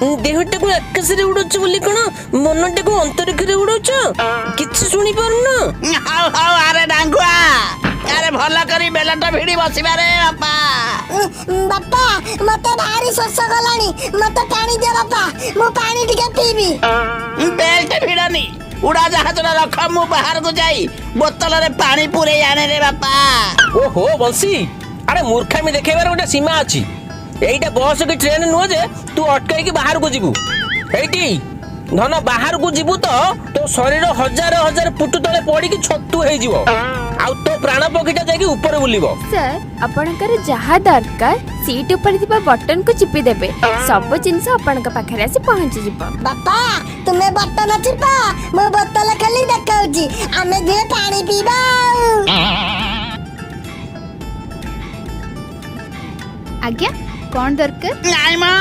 ଦେହଟାକୁ ଆକାଶରେ ଉଡଉଛୁ ବୋଲି କଣ ମନଟାକୁ ଅନ୍ତରୀକ୍ଷରେ ଉଡଉଛ? କିଛି ଶୁଣି ପାରୁନ? ହଉ ହଉ, ଆରେ ଡାଙ୍ଗୁଆ, ଆରେ ଭଲ କରି ବେଲଟ ଭିଡି ବସିବାରେ ବାପା। ବାପା, ମତେ ଭାରି ଶୋଷ କଲାଣି, ମତେ ପାଣି ଦିଅ ବାପା, ମୁଁ ପାଣି ଟିକେ ପିଇବି। ବେଲ୍ଟ ଭିଡନି, ଉଡାଜାହାଜଟା ରଖ, ମୁଁ ବାହାରକୁ ଯାଇ ବୋତଲରେ ପାଣି ପୁରେଇ ଆଣେ ରେ ବାପା। ଓହୋ ବଂଶୀ, ଆରେ ମୂର୍ଖାମି ଦେଖେଇବାର ଗୋଟେ ସୀମା ଅଛି। ଏଇଟା ବସ୍ କି ଟ୍ରେନ ନୁହଁ ଯେ ତୁ ଅଟକାଇକି ବାହାରକୁ ଯିବୁ। ଏଇଟି ଧନ, ବାହାରକୁ ଯିବୁ ତ ତୋ ଶରୀର ହଜାର ହଜାର ପୁଟୁ ତଳେ ପଡିକି ଛତୁ ହେଇଯିବ, ଆଉ ତୋ ପ୍ରାଣ ପକ୍ଷୀଟା ଯାଇକି ଉପରେ ବୁଲିବ। ସାର୍, ଆପଣଙ୍କର ଯାହା ଦରକାର ସିଟ୍ ଉପରେ ଥିବା ବଟନକୁ ଚିପି ଦେବେ, ସବୁ ଜିନିଷ ଆପଣଙ୍କ ପାଖରେ ଆସି ପହଞ୍ଚିଯିବ। ବାପା, ତୁମେ ବଟନ ଚିପ, ମୁଁ ବୋତଲ ଖୋଲି ଦେଖାଉଛି, ଆମେ ଦୁହେଁ ପାଣି ପିଇବା ଆଉ। ଆଜ୍ଞା, କଣ ଦରକାର? ନାଇଁ ମା।